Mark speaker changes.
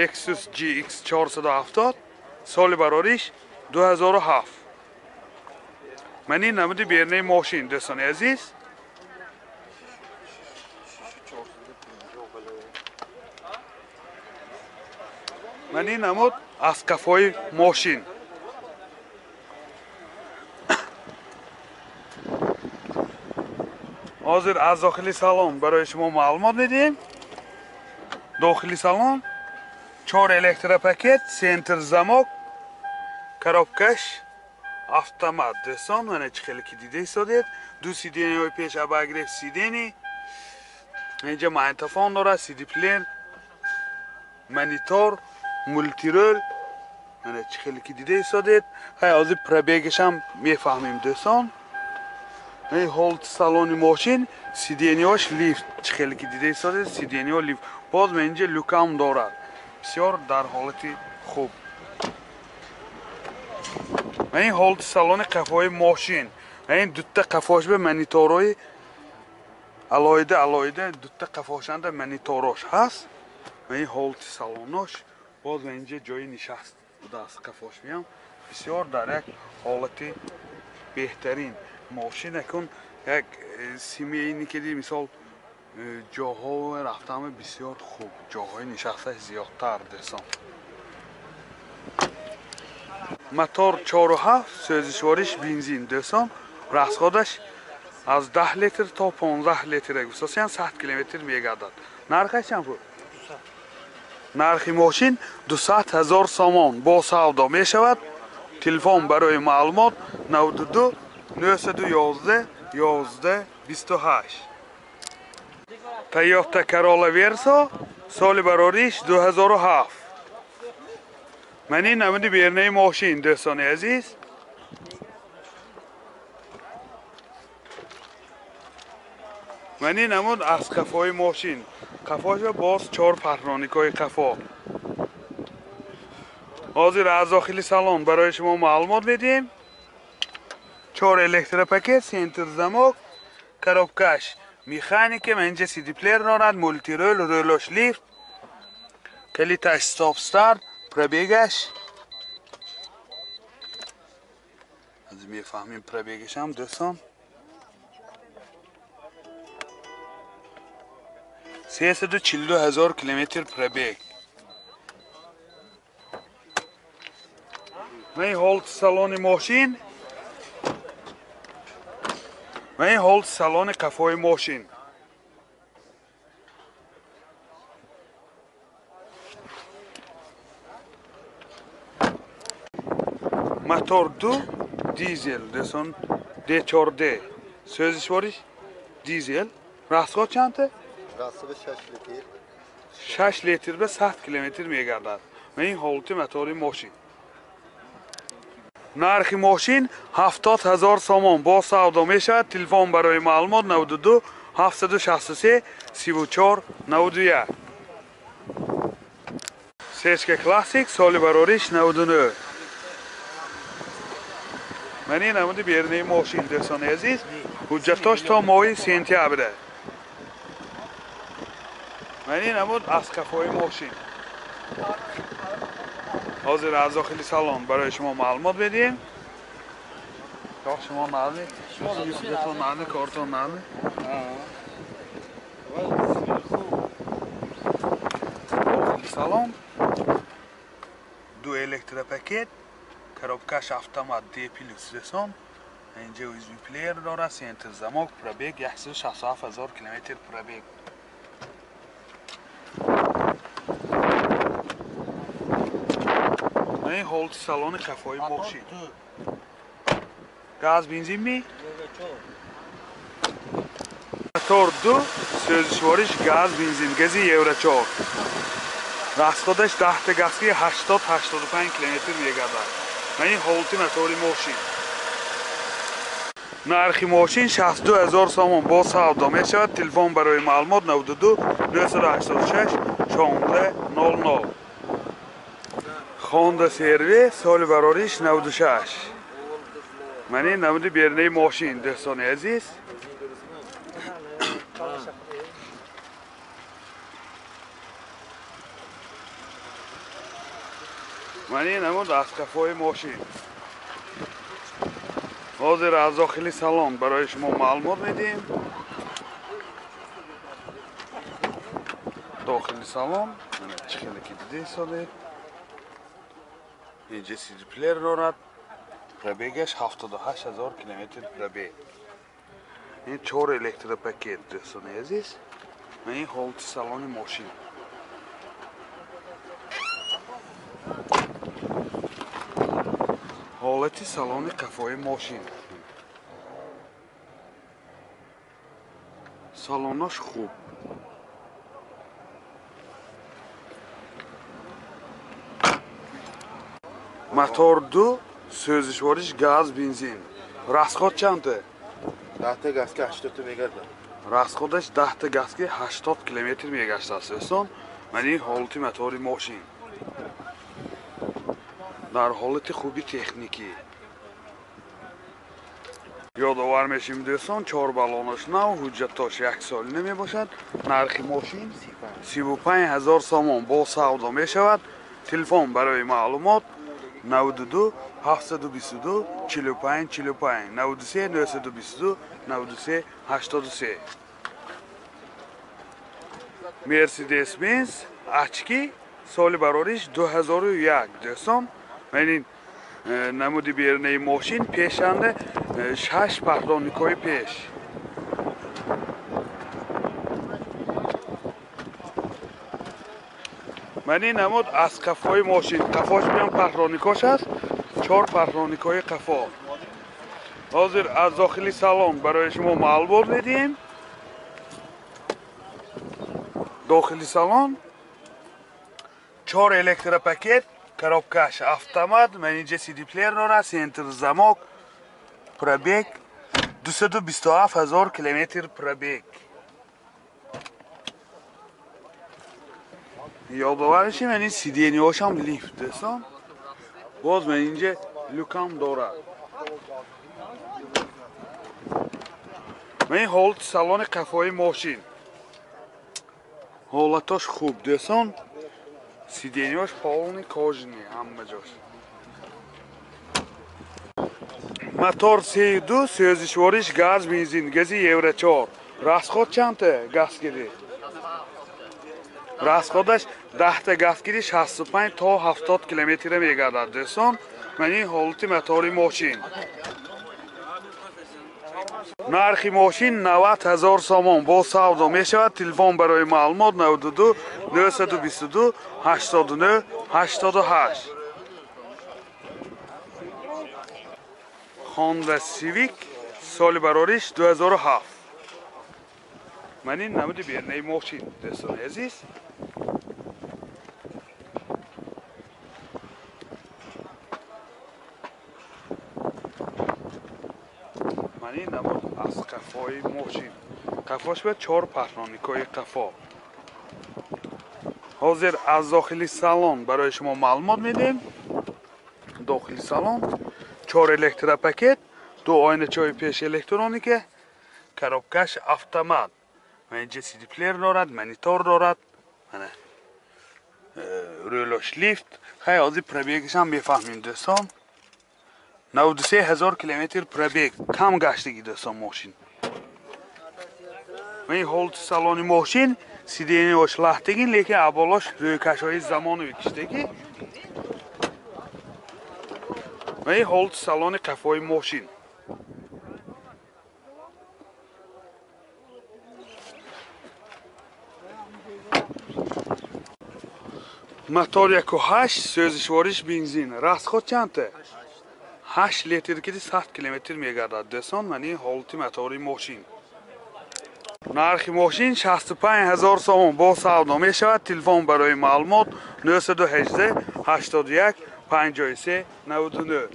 Speaker 1: Lexus GX 470 соли барориш 2007. Ман ин намуди бернаи мошин дӯстони азиз. Ман ин намуд аз қафои мошин. Ҳозир аз дохили салон барои шумо маълумот медиҳем. Дохили салон 4 электропакет, центр замок, коробкаш автомат. Дӯстон, мана чӣ хеле ки дида истодед, ду сиденияҳои пеш обогрев сидени, инҷа магнитофон дорад, CD плеер, монитор, мултирол. Мана чӣ хеле ки дида истодед. Ҳай ҳозир пробегашам мефаҳмем дӯстон. Ин ҳолати салони мошин, сиденияш лифт, чӣ хеле ки дида истодед, сиденияҳо лифт. Боз ман инҷа люкам дорад. Бисёр дар ҳолати хуб. Ман ин ҳолати салони қафои мошин. Ман ин дутта қафош ба мониторҳои алоҳида алоҳида дутта қафошанда мониторош ҳаст. Ман ин ҳолати салонош, боз ман инҷа ҷои нишаст будааст қафош меям. Бисёр дар як ҳолати беҳтарин мошин. Акун як семейни ки мисол ҷоҳо рафтам бисёр хуб, ҷоҳои нишасташ зиёдтар дӯстон. Мотор 4.7, сӯзишвориш бензин дӯстон. Расходаш аз 10 литр то 15 литр гусосиян 100 километр мегардад. Нархаш чанд пул? Нархи мошин 200 ҳазор сомон бо савдо мешавад. Телефон барои маълумот 92 911 11 28. Toyota Corolla Verso соли барориш 2007. Ман ин намуди бернаи мошин дӯстони азиз. Ман ин намуд аз қафои мошин. Қафоша боз 4 парроникҳои қафо. Ҳозир аз дохили салон барои шумо маълумот медиҳем. 4 электропакет, центр замок, коробкаш механика, ман инҷа CD плеер дорад, мултирол, ролош лифт, калиташ стоп старт, пробегаш. Аз мефаҳмем пробегашам дӯстон. 342 ҳазор километр пробег. Ман ин ҳолати салони мошин. Ман ин ҳолати салони қафои мошин. Мотор 2 дизел дӯстон, D4D. Сӯзишвориш дизел. Расход чанд?
Speaker 2: Расходи 6 литр.
Speaker 1: 6 литр ба 100 километр мегардад. Ман ин ҳолати мотори мошин. Нархи мошин 70 ҳазор сомон бо савдо мешавад. Телефон барои маълумот 92 763 34 91. Сечка Classic соли барориш 99. Ман ин намуди бернаи мошин дӯстони азиз. Ҳуҷҷатош то моҳи сентябр. Ман ин намуд аз қафои мошин. Ҳозир аз дохили салон барои шумо маълумот медиҳем. Шумо наъли, худатон наъли, кортон наъли. Дохили салон ду электропакет, коробкаш автомат D плюс дӯстон. Инҷа USB плеер дорад, центр замок, пробег 167 ҳазор километр пробег. Ин ҳолати салони қафои мошин. Газ бензин ми? Мотор 2, сӯзишвориш газ бензин, гази Евро 4. Расходаш 10 та газки 80-85 километр мегардад. Ман ин ҳолати мотори мошин. Нархи мошин 62 ҳазор сомон бо савдо мешавад. Телефон барои маълумот 92 986 16 00. Honda CR-V соли барориш 96. Ман ин намуди бернаи мошин дӯстони азиз. Ман ин намуд аз қафои мошин. Ҳозир аз дохили салон барои шумо маълумот медиҳем. Дохили салон чӣ хеле ки дида истодед. Инҷа CD плеер дорад. Пробегаш 78 000 километр пробег. Ин 4 электропакет дӯстони азиз. Ин ҳолати салони мошин. Ҳолати салони қафои мошин. Салонаш хуб. Мотор 2, сӯзишвориш газ, бензин. Расход чанд?
Speaker 2: 10 газки 80 мегардад.
Speaker 1: Расходаш 10 газки 80 километр мегаштааст дӯстон. Ман ин ҳолати мотори мошин. Дар ҳолати хуби техникӣ. Ёдовар мешим дӯстон, 4 баллонаш нав, ҳуҷҷатош яксолина мебошад. Нархи мошин 35 000 сомон бо савдо мешавад. Телефон барои маълумот 92 722 45 45 93 922 93 83. Mercedes-Benz Achki соли барориш 2001 дӯстон. Ман ин намуди берунаи мошин пешанда 6 пардонникҳои пеш. Ман ин намуд аз қафои мошин. Қафош биён пардонникош аст, 4 пардонникҳои қафо. Ҳозир аз дохили салон барои шумо маълумот медиҳем. Дохили салон 4 электропакет, коробкаш автомат, ман инҷа CD плеер дорад, центр замок, пробег 227 000 километр пробег. Ёдовар мешем, ман ин сиденьяшам лифт дӯстон. Боз ман инҷа люкам дорад. Ман ин ҳолати салони қафои мошин. Ҳолатош хуб дӯстон. Сиденьяш полный кожаный ҳама ҷош. Мотор 3.2, сӯзишвориш газ, бензин, гази Евро 4. Расход чандта газгирӣ? Расходаш 10 газгирӣ 65 то 70 километр мегардад дӯстон. Ман ин ҳолати мотори мошин. Нархи мошин 90 000 сомон бо савдо мешавад. Телефон барои маълумот 92 922 89 88. Honda Civic соли барориш 2007. Ман ин намуди берунаи мошин дӯстони азиз. Ман ин намуд аз қафои мошин. Қафош ба 4 паҳноникҳои қафо. Ҳозир аз дохили салон барои шумо маълумот медиҳем. Дохили салон 4 электропакет, 2 оиначаҳои пеш электроника, коробкаш автомат. Ман инҷа CD плеер дорад, монитор дорад. Мана рӯлош лифт. Хай ҳозир пробегашам мефаҳмем дӯстон. 93 000 километр пробег. Кам гаштагӣ дӯстон мошин. Ман ин ҳолати салони мошин сиденьяш лаҳтагин, лекин аболош рӯйкашҳои замонави киштагӣ. Ман ин ҳолати салони қафои мошин. Мотор 1.8, сӯзишвориш бензин. Расход чандта? 8 литр киди 100 километр мегардад дӯстон. Ман ин ҳолати мотори мошин. Нархи мошин 65 000 сомон бо савдо мешавад. Телефон барои маълумот 918 81 53 99.